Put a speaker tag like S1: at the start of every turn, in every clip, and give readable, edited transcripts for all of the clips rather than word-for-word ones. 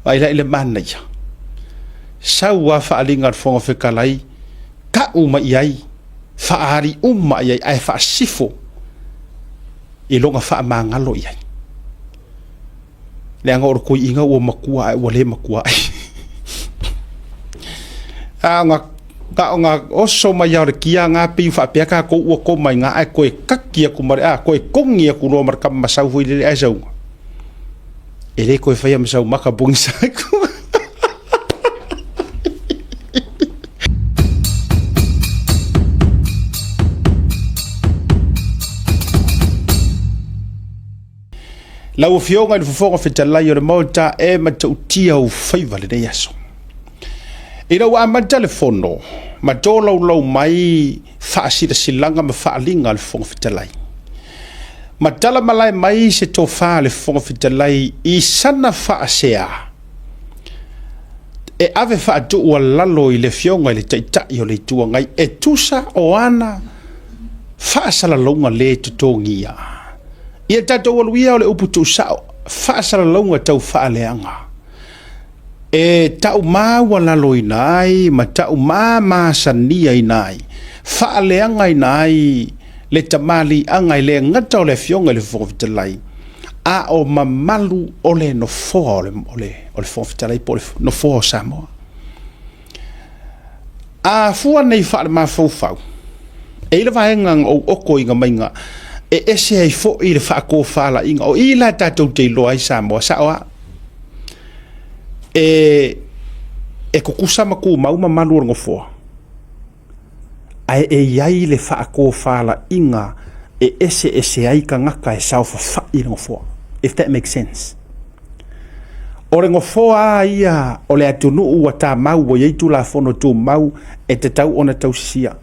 S1: Vaai la i le manaia. Sau a faaaliga a le Fofoga Fetalai, tau mai i ai, faaali uma i ai, ae faasifo i lona faamagalo i ai. Leaga o le toeaina ua matua ae ua le matua ai. A na ona oso mai lava o le kia na pei faapea tatou ua koma i ina ae toe kaki atu ma le, a, toe togi atu loa ma le tama masau foi lele ae sauga. E le toe faia ma sau maka pogisa atu. Lau Afioga i le Fofoga Fetalai o le Maota, e matautia ou faiva lenei aso. Ina ua amata le fono ma tolaulau mai faasilasilaga ma faaaliga a le Fofoga Fetalai, ma tala malae mai se tofa a le Fofoga Fetalai i sana faasea e ave faatuualalo i le Afioga i le Taitai o le Itu Agai e tusa o ana faasalalauga le totogia. Ia tatou alu ia o le upu tuusao, faasalalauga tau faaleaga. E taumaualaloina ai ma taumamasaniaina ai, faaleagaina ai le tamaliiaga e le gata o le Afioga i le Fofoga Fetalai, a o mamalu o le Nofoa o le Fofoga Fetalai po o le Nofoa o Samoa. A fua nei faalemafaufau, e i ai le vaega na ou okoina maiga e ese ai foi le faatofalaiga. O i la tatou te iloa ai Samoa, sao lava. E tutusa ma tumau mamalu o le Nofoa, ae e i ai le faatofalaiga e eseese ai tagata e saofafai i le Nofoa, if that makes sense. O le Nofoa lava ia o le atunuu ua tamau ua i ai Tulafono Tumau e tatau ona tausisia.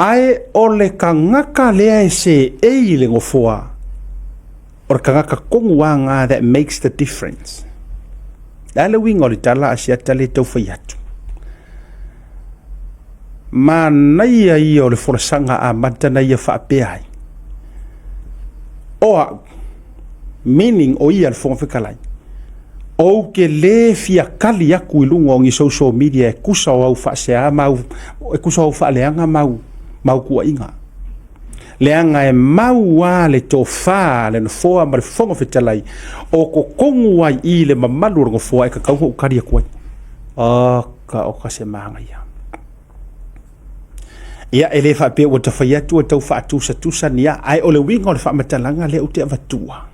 S1: Ae o le tagata lea e seei i le Nofoa, o le tagata tonu lava lena that makes the difference. O le a le uiga o le tala a Asiata lea e tau fai atu? Manaia ia o le folasaga amata na ia faapea ai, o au, meaning o ia le Fofoga Fetalai, ou te le fia kali atu i luga o ni social media e tusa o au faasea ma au, e tusa o au faaleaga ma au, ma au tuuaiga. Leaga e mau lava le tofa a le Nofoa ma le Fofoga Fetalai o totonu ai i le mamalu o le Nofoa e tatau ona ou tali atu ai. Oka oka se manaia. Ia, e le faapea ua ta fai atu ua tau faatusatusa ni a, ae o le uiga o le faamatalaga lea ou te avatua.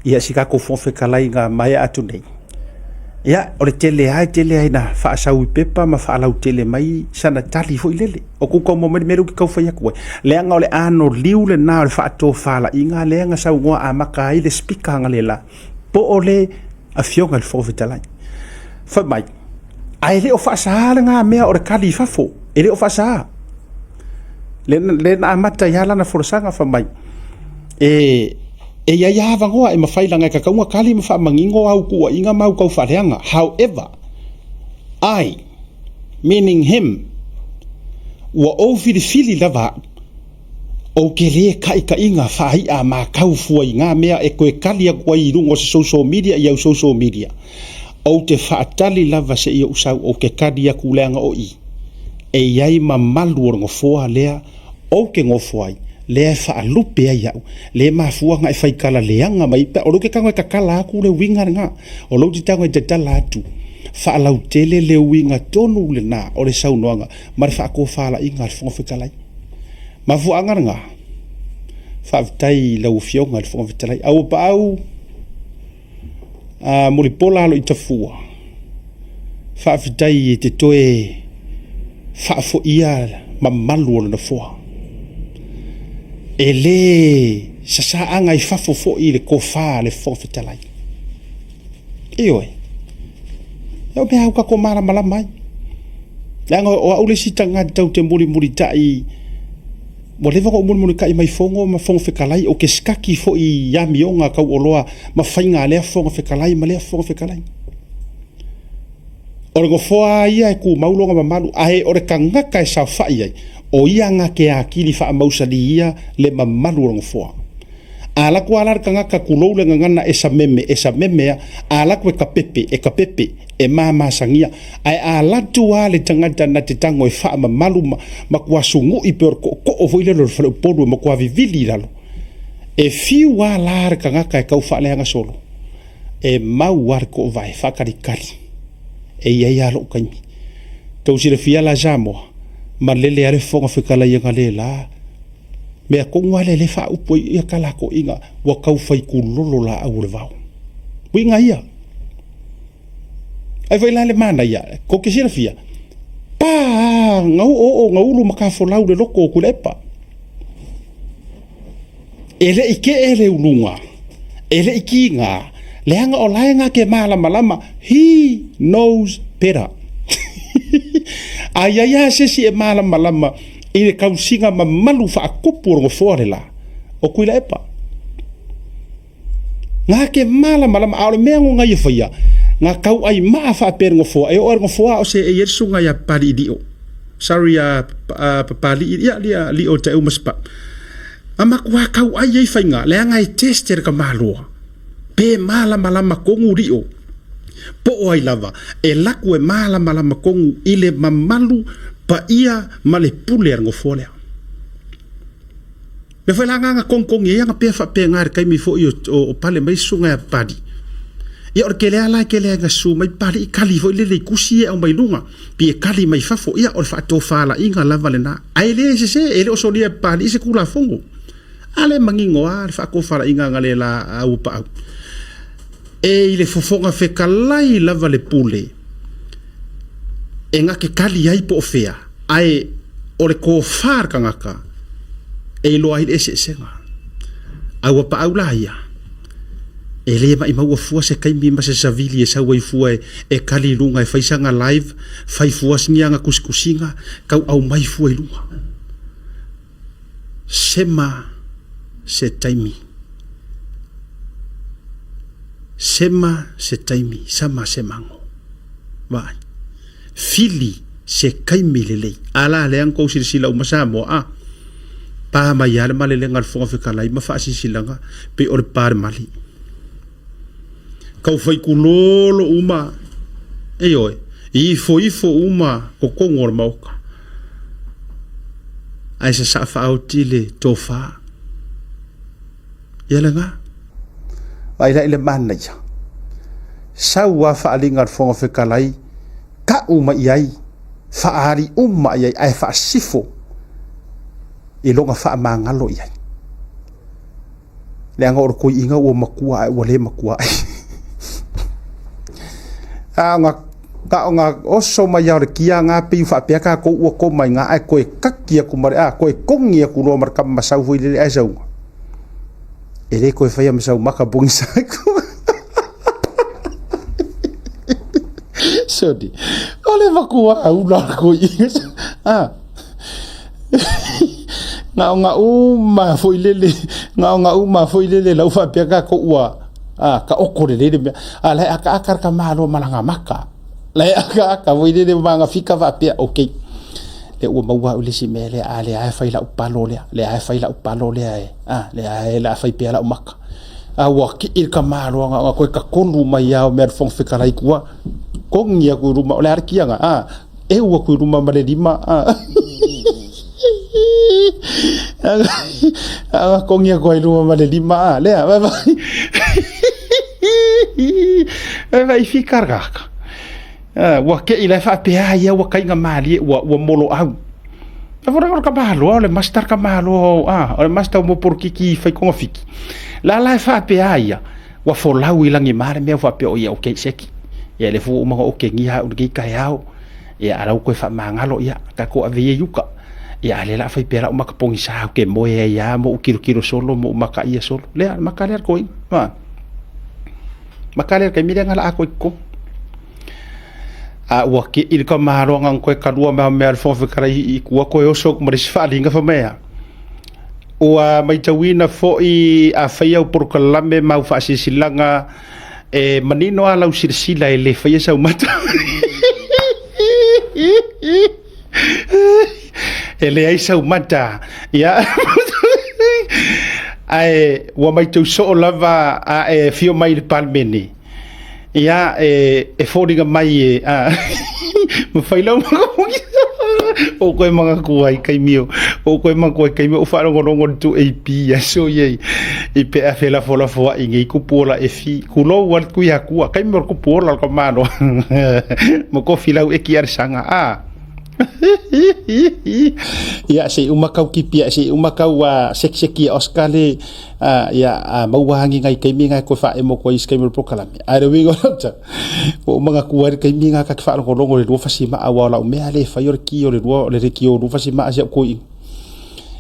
S1: Ia, si tatou Fofoga Fetalai na maea atu nei, ia, o le tele lava e tele lava ina faasau i pepa ma faalautele mai sana tali foi lele. O kou tau maua mai le mea lea ou te tau fai atu ai, leaga o le anoliu lena o le faatofalaiga lea na saunoa amata ai le Speaker analeila, po o le Afioga i le Fofoga Fetalai. Fai mai, ae le o faasaā lena mea o le kali i fafo, e le o faasaā. Lea na amata ai lava lana folasaga fai mai, e e i ai lava avanoa e mafai leaga e tatau ona kali ma faamanino au tuuaiga ma au tau faaleaga. However, I, meaning him, ua ou filifili lava au, Ou te le kaʻikaʻiga faaiʻa makau fua i ngā mea e toe kali aku ai i luga o se social media i au social media. Ou te faatali lava seia ou sau, ou te kali aku leaga o i e i ai mamalu o le nofoa lea ou te nofo ai, lea e faalupe ai au, lea e mafua ona e faitala leaga mai, o lou te tago e tatala atu le uiga lena, o lou te tago e tatala atu, faalautele le uiga tonu lena o le saunoaga ma le faatofalaiga a le Fofoga Fetalai. Mafuaaga lena, faafetai i lau Afioga i le Fofoga Fetalai. Auapaau a Mulipola Aloitafua, faafetai e te toe faafoia mamalu o le Nofoa. E le sasaaga i fafo foi le tofa a le Fofoga Fetalai. Ioe. O mea ua tatou malamalama ai. Leaga o au le isi tagata ou te mulimulitai, ua leva ona ou mulimulitai mai fono ma Fofoga Fetalai, ou te sikaki foi i amioga taualoa ma faiga a lea Fofoga Fetalai ma lea Fofoga Fetalai. O le Nofoa lava ia e tumau lona mamalu, ae o le tagata e saofai ai, o ia na te atili faamausali ia le mamalu o le Nofoa. A alu atu lava la le tagata tulou le gagana e sameme, e sameme a, a alu atu e kapepe, e kapepe, e mamasagia. Ae a alu atu lava le tagata na te tago e faamamalu ma matua sunu'i pei o le tootoo foi lele o le faleupolu e matua vivili i lalo, e fiu lava la le tagata e tau faaleaga solo, e mau lava le toovae faatalitali. E i ai lava lou taimi. Tou silafia la Samoa, malele lava le Fofoga Fetalai analeila. Mea tonu lava lea o lea e faaupu ai ia tala a toeaiina, ua tau fai tulolo laau o le vao. Uiga ia. Ai foi la le manaia, tou te silafia, pa a, na oo oo, na ulu matafolau le loto o Tuilaepa. E le i kee le uluga, e le i kiga, leaga o la e na te malamalama, he knows better. A i ai lava se isi e malamalama i le tausiga mamalu faatupu o le nofoa le la, o Tuilaepa. Na te malamalama, a o le mea na ia faia, na tauaimaa faapea i le nofoa, e oo lava i le nofoa a o seei ai le susuga ia Papalii Lio. Sorry a Papalii, ia, ia, Lio Taeu ma Spa. Na matua tauai ai faiga, leaga e test e le tamaloa, pe malamalama tonu Lio, po o ai lava, e laku e malamalama tonu i le mamalu paia ma le pule a le nofoa lea. Mea foi la na na togitogi ai ana pea faapena i le taimi foi o pale mai susuga ia Papalii. Ia o le tele lava la e tele lava ina susu mai Papalii kali foi lele i tusi ia e aumai luga, pi e kali mai fafo, ia o le faatofalaiga lava lena. Ae le sese, e le o solia e Papalii se Tulafono. A lea e manino lava le faatofalaiga analeila a Auapaau. E i le fofoga fetalai lava le pule e gate kali ai po o fea, ae o le tofa a le tagata e iloa ai le eseesega. A ua paau la ia, e le maʻimaua fua se taimi ma se savili e sau ai fua e kali i luga e fai sana live, fai fua ni ana tusitusiga, tau aumai fua i luga. Sema se taimi. Sema se taimi, sama se mago. Vaai. Fili se taimi lelei. A la lea na tou silasila uma Samoa, a. Pa mai lava le malelega a le Fofoga Fetalai ma faasilasilaga pei o le pa le mali. Tau fai kulolo uma, ioe, ifoifo uma totonu o le Maota. Ae sasaa faaoti le tofa. Ia lena. Vaai la i le manaia. Sau lava faaaliga a le Fofoga Fetalai, tau mai i ai, faaali uma i ai, ae faasifo i lona faamagalo i ai. Leaga o le toeaina ua matua ae ua le matua ai. A o na o na oso mai lava o le kia na pei ua faapea tatou ua koma i ina ae toe kaki atu ma le a toe kogi atu loa ma le kama masau foi lele ae sauga. E le toe faia ma sau maka pogisa aku. Sodi. O le matua ula o le toeaina. Ah. Na o na uma foi lele, na o na uma foi lele lau faapea tatou ua a taoto lelei le mea. A la e akaaka le tamaloa ma lana maka. La e akaaka foi lele ma ana fika faapea, okay. Lea ua maua au i le isi mea lea, a lea lava e fai lau palo lea, lea lava e fai lau palo lea e, a, lea lava o le a fai pea lau maka. A ua kii le tamaloa na ona toe tatolu mai lava o mea a le Fofoga Fetalai tua, kogi atu i luma, o le a le kiaga, a. Eu aku i luma ma le lima. A kongi aku ai luma ma le lima. A, lea, vai vai. Vai vai fika raka. Ua ke i lai faapea ia ua kaiga malie ua ua moloau. A fora o ka mahaloa o le master ka mahaloa a o le master mo porokiki fai kongofiki. La la e faapea ia ua folau i lagi ma le mea ua faapea o ia okay seki. Ia le fu uma o ke ngia u le taeao. Ia ala u koe faamagalo ia tatou ave ia i uka. Ia a lea la fai pea lau maka pogisa ke moe ai a mo u kilokilo solo mo u maka ia solo. Lea maka lea koe. Ma. Maka lea kai mire ngala ako iko. A ua ke i ka malo nga koe kalua mea mea le fofa kara i kua koe oso ma le sifaalinga fa mea. Ua matauina foi afai au polokalame ma au faasilasilaga e manino lava lau silasila e le faia sau mata. E leai sau mata. Ia. Ae ua matau soo lava a e afio mai i le Palemene, ia e foliga mai e mafai lau o koe manatua ai taimi o o koe manatua ai taimi o faalogologo le 2AP i aso ia i pe a felafolafoai nei kupu ola e fi kulou a le Tuiatua taimi o le kupu ola o le tamaloa ma tofilau eki alesana a Ia se i uma kau kipi se i uma kau sekiseki e Oscar le ia a maua hangi ngai taimi ngai koe faaemo koe i se taimi o le polokalame. Ae le uiga o lau tala, ua ou manatua ai le taimi na ta te faalogologo i le lua fasimaa aua o lau mea lea e fai o le ki o le lua o le leitio lua fasimaa si au toeaina.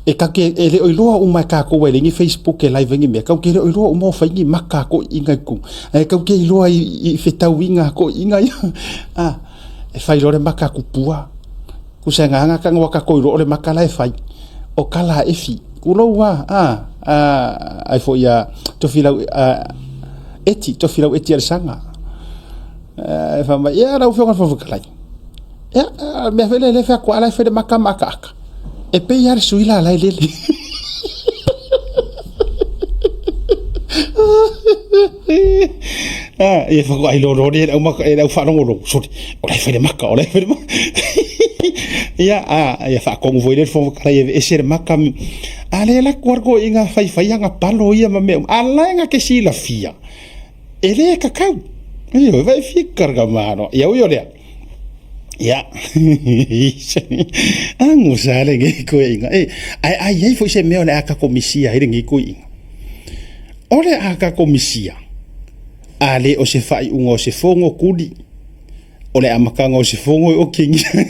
S1: E tatou te e le o iloa uma e tatou e leai ni facebook e live ai ni mea, tatou te le o iloa uma o fai ni maka a toeaiina i totonu, ae tatou te iloa i fetauiga a toeaiina ia. E fai loa le maka a tupua. Tusa e gagana ka noa tatou iloa o le maka la e fai. O tala a Efi. Tulou a, a, a, ai foi a Tofilau, a, Eti, Tofilau Eti Alesana. E fai mai, ia lau Afioga i le Fofoga Fetalai. Ia, mea foi lea e fai atu, a la e fai le maka ma akaaka. E pei lava le sui la la e lele. Ah, ia whako ai loro le au maka e au whaalongolongo. Sorry, o lai whai le maka, o lai whai le maka. Ia, a, ia whaakongu foi le whonga kara ia ese le maka. A le la kuarko i ngā whai whai anga palo ia ma mea. A lai ngā ke sila fia. E le kakau. Ia, vai fikar ka mano. Ia ui o lea. Ia, agusa lenei koeʻiga. E, ae a i ai foi se mea o le a tatou misia ai lenei koeʻiga. O le a tatou misia, a le o se faaiuga o se fono kuli, o le amataga o se fono e okigia.